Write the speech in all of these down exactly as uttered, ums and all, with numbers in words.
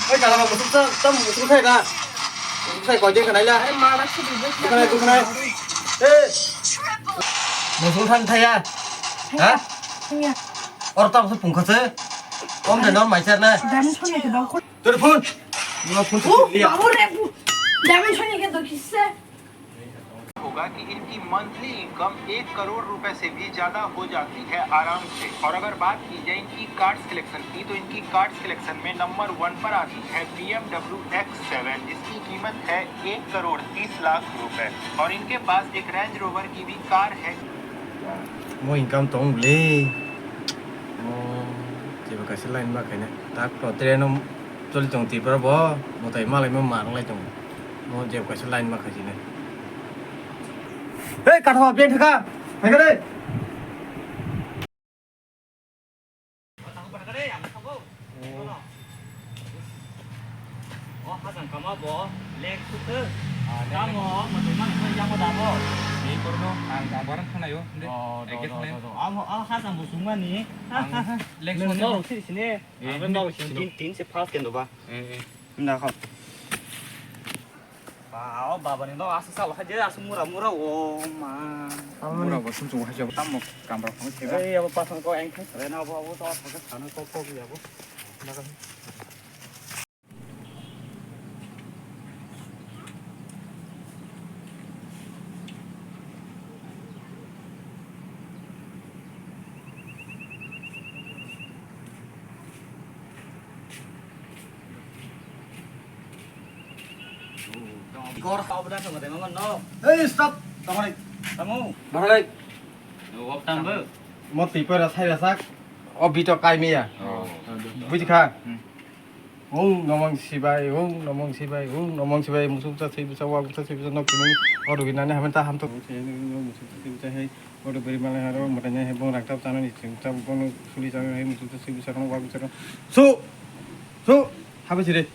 Oi, kala ba musuk sa, tam musuk sai na. Musuk sai koi din kanai la. Ai, mara sidi. Dukhanai, dukhanai. Eh. Musuk san thaya. Ha? Thaya. Or tam se pungkha se. Om de nor mai char na. Dam sone ke dam. Tor phone. Nor phone se liya. Babu re. Dam sone ke do kisse. होगा कि इनकी monthly income एक करोड़ रुपए से भी ज्यादा हो जाती है आराम से। और अगर बात की जाए इनकी कार्ड्स कलेक्शन की, तो इनकी कार्ड्स कलेक्शन में नंबर वन पर आती है बीएमडब्ल्यू एक्स सेवन, जिसकी कीमत है एक करोड़ तीस लाख रुपए। और इनके पास एक रेंज रोवर की भी कार है। Mo income tong le. Mo jeba kaisa line ba khaina. Tak to train no choli tong tipra bo. Mo tai malai mo mar lai tong. Mo jeba kaisa line ba khaisina. Hey, kathwa ben thaka. Hai kare. O hajang kama bo lek sukhe. Tamo motoi mani koi yamo da bo. Ni korno ang ang barang khanayo. Inde. Oh, do, do, do, do. Amo, ah, hajang bo sungmani. Lek sukhe. No sini sini. Ang no sini tin tin se pass kendo ba. Eh, eh. Nda kho. Ba, o baba ni no aswk salo hai je aswk mura mura o ma. Mura bo sum sum hai je tamo kamra phang se ba. Ei abo pasang ko engkhe sare na bo abo to aswk sano ko ko ya bo. Kor kau bedak sama tengok kan, no? Hey, stop. Tamo ni. Tamo. Bahalai. Wak tambo. Mo tipara sai rasak. O bito kai meya. Oh. Buji kha. Hmm. Om Namang Sibai, Om Namang Sibai, Om Namang Sibai, musuk ta sibisa, wak ta sibisa, nok tumung, oru ginani hamen ta ham to. Musuk ta sibisa hai, oru beri malai haro, matanya hai bong rakta chana ni sing ta bong suli chana hai, musuk ta sibisa kono wak ta. Su, su, habe sire.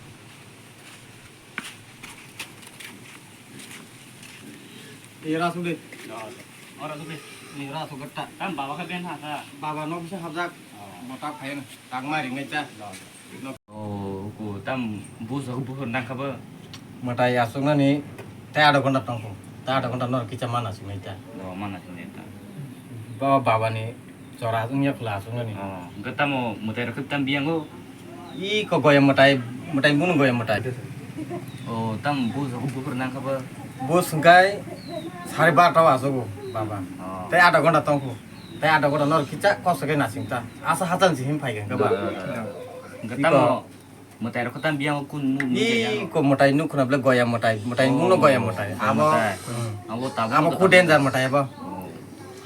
Ira su de. Ora su de. Ira su gatta. Tam baba ka ben ha ka. Baba nok bisa habjak. Oh. Mota phayan, tak ma ring ngai cha. Oh, ku tam busa ku buhur nang kha ba? Matai asuk nani, tai adha ghonta tongkho. Tai adha ghonta nor kicha mana sing nai ta. No, mana sing nai ta. Ba, baba ni chora asuk yak la asuk nani. Oh, hwnkhe tamo mwtai rok khe tam biyango? I ko goya mwtai, mwtai bunu goya mwtai. Oh, tam busa ku buhur nang kha ba? Bus hwnkhe sare barta o asuk o, baba. Oh. Tai adha ghonta tongkho. Tai adha ghonta nor kicha kosto khe nasing ta. Asa hachal si him phai khe ba. Hwnkhe tamo Mwtai rok khe tam biyang o kun nuk nuk jaya. Ih, ko mwtai nuk khna bole goya mwtai. Mwtai nuk no goya mwtai. Abo, hmm. Abo tabuk abo to khu tabuk danger mwtai abo. Oh.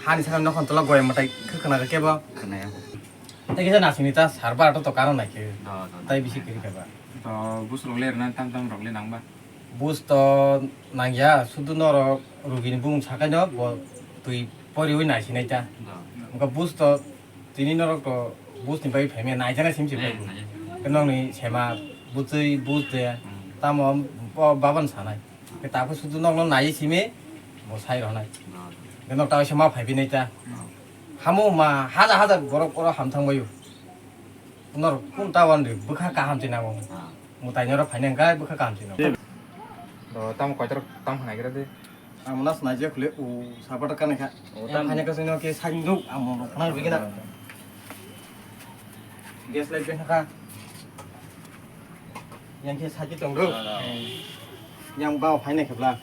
Hani sakha nokhon tola goya mwtai khe khna khe kebo. Khna ya. Tai kisa nasing ni ta sar bar to to karon nai khe. Do, do, do. Tai bisi kiri khe ba. To bus rok le rwna tam tam rok le nang ba. Bus to nang ya, sudu norok rugi ni bumung sakai no bo twi pori ui nai sinai ta. Do. Wngkha bus to Tini norok to bus ni bagwi phaimaya naijana sim se phaibo. Hmm, naijana. Khe nokni sema bwtwi bus de, hmm, tamo bo babon sanai. Khe tabuk sudu nokno naiwi simi bo sai rwnai. Hmm. Khe nok tawi se ma phaibi nai ta. Hmm. Hamo ma hajar hajar borok oro ham thang baio. Norok kun ta wan de bwkha kaham se nango. Hmm. Mwtai norok phainai hwnkhe bwkha kaham se nango. Do tam koitor tam hanai gra de. Amo na snai je khule o sapata kanai kha. O, yang tam- khaina kasino ke sainduk amo no khana bigina. Gas light be kha. Yang ke saki tong ro. Yang ba phaina khebla.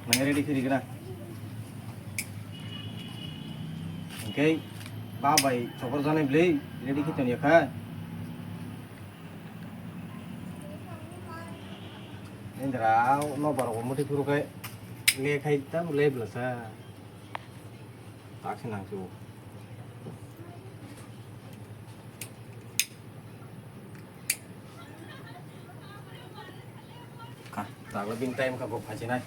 Nang ready khiri gra. Okay. Ba bai chopor janai bli ready khitoni kha. Indra, no barok muti kuru kai le khai ta le blasa. Tak sinang chu. Ka, tak le bin time ka bo phaji nai.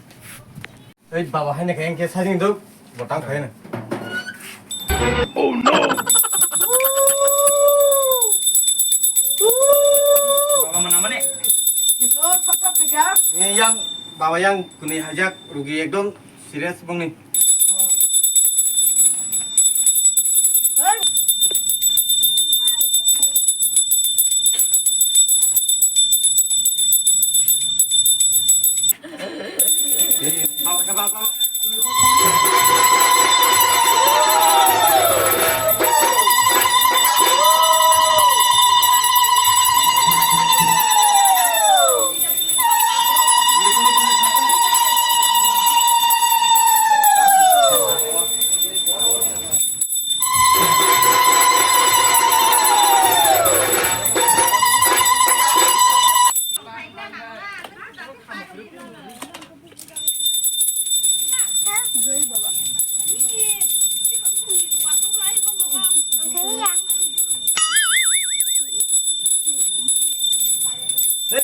Ei baba, haino khe engke sajing duk, bo tang khaino. Oh no! Baba mana mane? Yang baba yang kuni hajak rugi ekdom serious bongni. Hey! Hei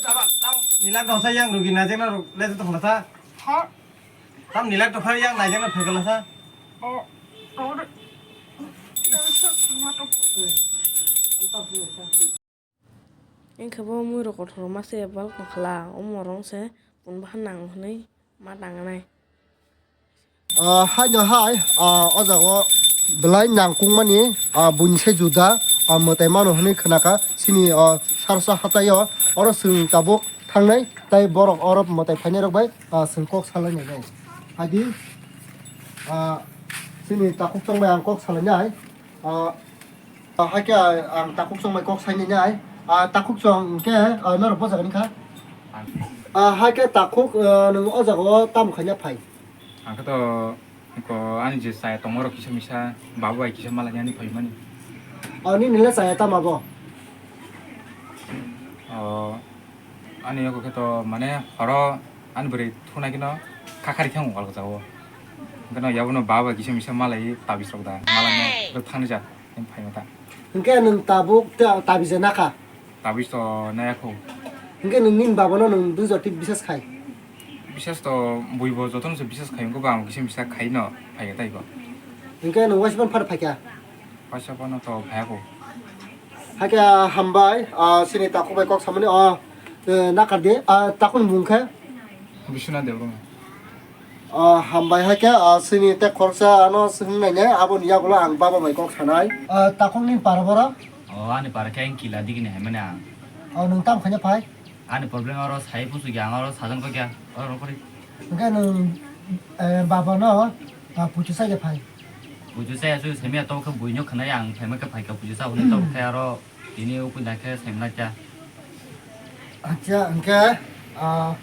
baba, tam nilak dongsa yang rugi najakna ruk le to khonasa. Ha? Tam nilak dongsa yang najakna phekala sa. Oh, oh. Wngkhe bo mui rok kothor ma se bal tongkha la, omo rong se tun bahan nang hwnwi ma tangnai. Ah, haino hai, ah, o jaga o belai nangkukmani, ah, buini se juda, ah, mwtai mano hwnwi khnakha. Chini, ah, sarsa hatai o, oro chwng tabuk thangnai, tai borok oro mwtai phainai rok bai, ah, chwng kok salainai bai. Hadi, ah, chini takhuk chongbai ang kok salainai. Ah, ah, haikhe ang takhuk chongbai kok sainai nai. Ah, takhuk chong hwnkhe, ah, norok bojagani kha. Ah, haikhe takhuk, ah, nwng o jaga o tamo khaina phai? Ang khe to ko ani je chaya tongma rok kisa misa baba bai kisa malainani phaimani. Ah, nini le chaya tama bo? Oh, ani yago khe to mane horo ani bwrwi thunai kheno khakhari thang wal jao. Hwnkhe no yabono baba kisa misa malai tabis rok da. Malai no thangni jak phai mata. Hwnkhe nwng tabuk ta-, tabis nakha? Tabis to naya kho. Hwnkhe nwng nini baba no nwng dui jor twi bisas khai? Bisas to bui bo jotono se bisas khai wngkhe bo ang kisa misa khai no phai tai bo. Hwnkhe nwng waisa phano phar phaikha? Waisa phano to phai kho. Hakhe hambai, ah, chini takhuk bai kok samani, ah, eh, nakar di, ah, takhuk ni mung khe? Biswanath Debbarma. Ah, hambai hakhe, ah, chini tei khoroksa ano swngnaine, aboni yagulo ang baba bai kok sanai. Ah, takhuk ni para boro? O, ani para khe ang kila digini hai mani ang. O, nwng tam khaina phai? Ani problem oro sai pusu kya, ang oro sajan ko kya, oro rokori. Hwnkhe nwng, eh, baba no, ah, puitu sai khe phai? Puitu sai asu semi ato khe buino khwnai ang phaima khe phaikha puitu sa hwnwi to khe aro tini ukui da khe semi na kya. Acha hwnkhe, ah,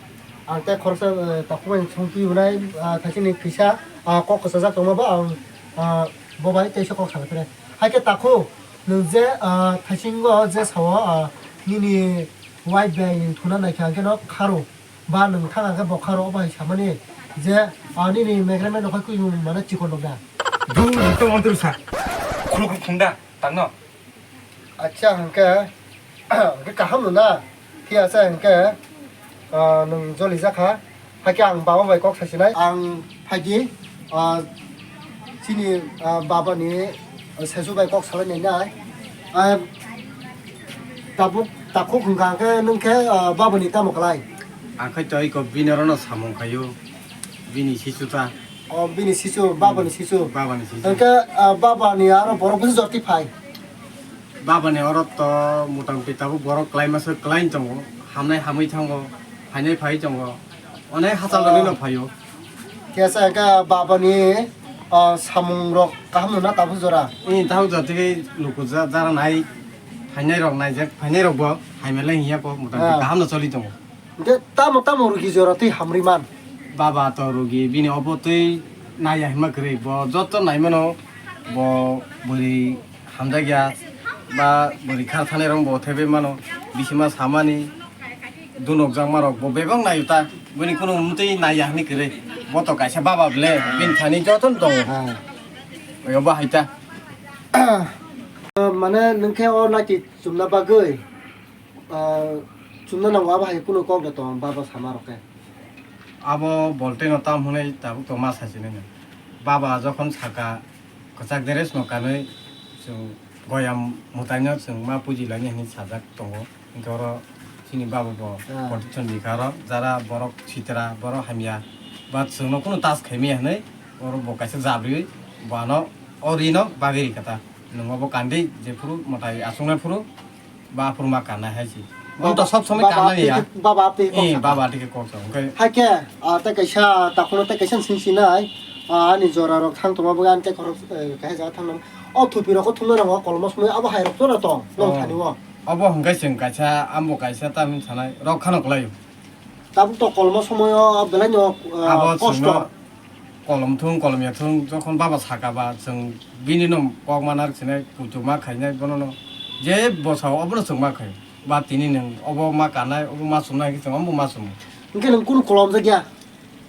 ang tei khoroksa, eh, takhuk bai songtwi hwnai, ah, thaisini kisa, ah, kok kwchajak tongma bo ang, ah, bo bai teisa kok salai phai nai. Hakhe takhuk nwng je, ah, thaisingo je sao, ah, nini wife bai thuna naikha hwnkhe no kharo. Ba nwng thang hwnkhe bo kharo obo hai samani je, ah, nini megreme nokhai kuyung mane chikon rok da. Dum to montor sa. Khuluk khung da tangno. Acha hwnkhe, hwnkhe kaham no na? Phiya sa hwnkhe, ah, nwng joli jakha. Hakhe ang baba bai kok sasinai. Ang phaidi, ah, chini, ah, baba ni sesu bai kok salai nai nai. Ah, tabuk takhuk hwnkha khe nwng khe, ah, baba ni tamo kwlai? Ang khai to iko bini oro no samung khaio. Bini sisu ta. O bini sisu, baba ni sisu. Baba ni sisu. Hwnkhe, ah, baba ni aro borok bwswk jor twi phai? Baba ni oro to motamoti tabuk borok kwlai masa kwlai tongo, hamnai hamwi thango, phainai phai tongo, onek hachal rwgwi no phaio. Kesa khe baba ni, ah, samung rok kaham no na tabuk jora? Ee, tabuk jora tei luku ja-, jara nai phainai rok naijak, phainai rok bo hamya lai hinya ko motamoti kaham no choli tongo. Hwnkhe tamo tamo rugi jora twi hamri man? Baba to rugi, bini obo twi naiya hima kwrwi, bo joto naimano, bo bwrwi hamjakya, ba bwrwi khar thanai rok bo thaibai mano, bisima samani, dunokjakma rok bo bebak naio ta, bini kunu mutwi naiya hwnwi kwrwi, bo to kaisa baba ble, bini thani joto no tongo. Oyo bo hai ta. Mane nwng khe o naiti chumna bagwi? Ah, chumna nango, abo hai kunu kok de tong, baba sama rok khe. Abo bolte no tam hwnwi tabuk to ma sachinai no. Baba jokhon saka kwchak dress no kanwi chwng goyam mwtai no chwng ma puji laini hwnwi sajak tongo. Hinkhe oro chini baba bo protection rikha oro, jara borok sitra, borok hamya, ba chwngno kunu tas khaimaya hwnwi oro bo kaisa jabri bo ano o rino bagwi rikha ta. Nwng obo kandi jephuru mwtai achuknai phuru. Ba aphuru ma kannai hai se. Ang to sob somoi baba tangmani ya. Baba tei kok Eh, sakha. Baba tei kok sakha. Oke. Hai khe, ah, tei kaisa, takhukno tei kaisa sing sinai, ah, ani jora rok thang tongma bagwi ani tei khorok, eh, kaisa jaga thang nang. O thupi rok o thumna rok o kolmo somoi abo hai rok jora tong, nong Oh. thani o. Abo hwnkhe chwng kaisa, ambo kaisa tamni sanai rok khano kwlai. Tabuk to kolmo somoi o belai no, ah, Abo kosto. Chwngno kolom thung, kolom ya thung, jokhon baba saka ba, chwng bini no kok manar sinai, kuchuk ma khainai, bono no je bwsa o, obono chwng ma khai. Ba tini nwng obo ma kanai, obo ma sumnai, chwng obo ma sumo. Hwnkhe nwng kunu kolom jakya?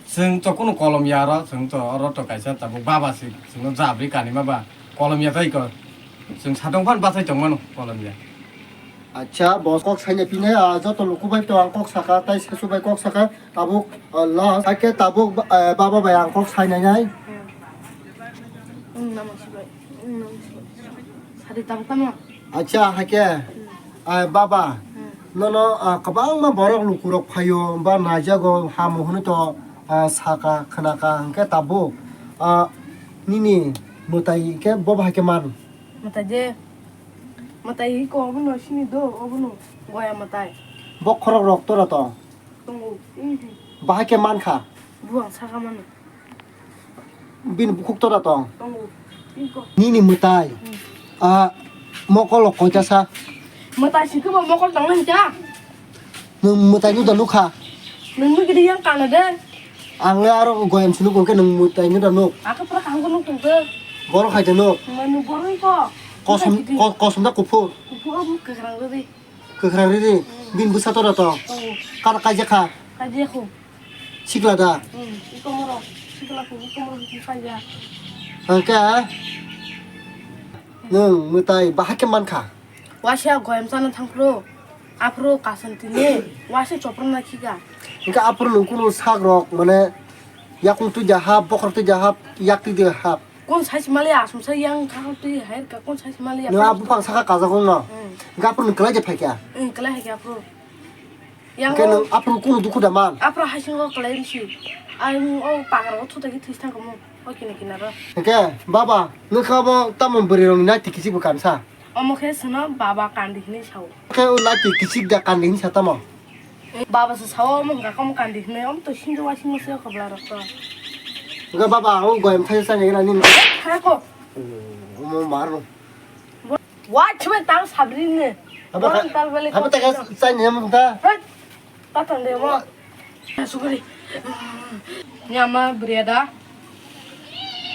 Chwng to kunu kolom ya oro, chwng to oro to kaisa tabuk baba se, chwngno jabri kanima ba, kolom ya tai ko. Chwng satong phan bachai tongmano, kolom ya. Acha, boss kok saina pini, ah, joto luku bai to ang kok saka, tai sesu bai kok saka, tabuk, ah, last, ake tabuk, ah, baba bai ang kok saina nai. Hmm. Hmm, namo sibai. Hmm, namo sibai. Sari tabuk tamo? Acha, hake, ah, baba, Hmm. nono, ah, kwbangma borok lukurok phaio, ba naijago, hamu hwnwi to, ah, saka, khnaka, hwnkhe tabuk, ah, nini mwtai khe bobo hai khe man. Mwtai je. Mwtai iko obono sini do, obono goya mwtai. Bokhorok rok tora tong. Tongo. Mhm. Bahai khe mankha. Buang saka mano. Bini bukhuk tora tong. Tongo. Iko. Nini mwtai. Hmm. Ah, mokol rok koita sa? Mwtai sikhe bo mokol tong nang cha. Nwng mwtai no da nukha? Nwng nugwi di yang kana de. Ang le aro goyam sinu khe nwng mwtai no da nuk. Aka pura kaham ko nuk tong khe. Borok hai da nuk. Nwng borok ko. Kosom, ko-, kosom da kuphur. Kuphur kwkhwrang rwi. Kwkhwrang rwi. Hmm. Bini bwsa tora to. Oh. Kar kaijak kha. Kaijak kho. Sikla da. Hmm. Iko moro. Sikla ko iko moro kaijak. Hwnkhe nwng mwtai bahai khe mankha. Waisa goyam chana thangphuru, aphuru kasan tini, waisa chopra nakhika. Hwnkhe aphuru nwng kunu sak rok, mane, yakung twi da hap, bokhorok twi da hap, yak twi da hap. Kun sai mali asum sai yang thang twi hai ka kun sai mali. Nwng a buphang saka kajak wng no. Hmm. Hwnkhe aphuru nwng kwlai je phaikha. Hmm, kwlai hai khe aphuru. Yang Hwnkhe o nwng aphuru kunu dukhu da man. Aphuru haisingo kwlai risi. Ang o pagar o thuta ki this thang komo. O kini kinaro. Hwnkhe baba, nwng kha bo tamo bwrwi rok ni nai twi kichik bo kansa. Omo khe sino baba kandi hinwi sao. Khe o lati kichik da kandi hinwi sa tamo? Baba se sao omo hwnkha khe omo kandi hinwi, omo to sinjo wa sinjo se khobla rok to. Hwnkhe baba, o goyam thai sa nai nani. Kha ko. Omo mar no. Wa chwe tang sabri ne. Abo Wa ka, tal bele abo ko ta ka to. Sa ni am ta. Hei. Patang de mo. Sugri. Ni ama bwrwi da.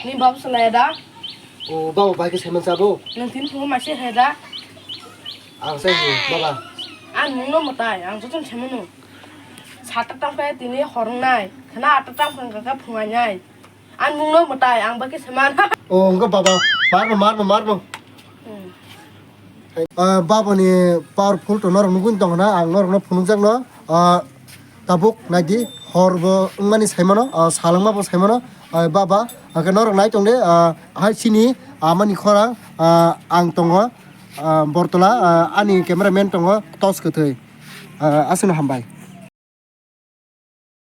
Ni babu salai da. O babu bai khe saiman sabo. Nang tin phu ma se he da. Ang sai ni baba. Ang nung no matai, ang joto saiman no. Sata tang pe tini horong nai. Khana ata tang phang ka phungai nai. Ang nungno mwtai, ang bagwi se man. O, wngkha baba. Marno, marno, marno. Hmm. Ah, babani powerful to norok nugwi tong na, ang norokno phunukjakno. Ah, tabuk naidi, hor bo wngmani saimano, ah, salangma bo saimano. Ah, baba, hwnkhe norok nai tongde, ah, hai chini amani khorang, ah, ang tongo, ah, Bortola, ah, ani cameraman tongo, Tos Kwthwi. Ah, aswkno hambai.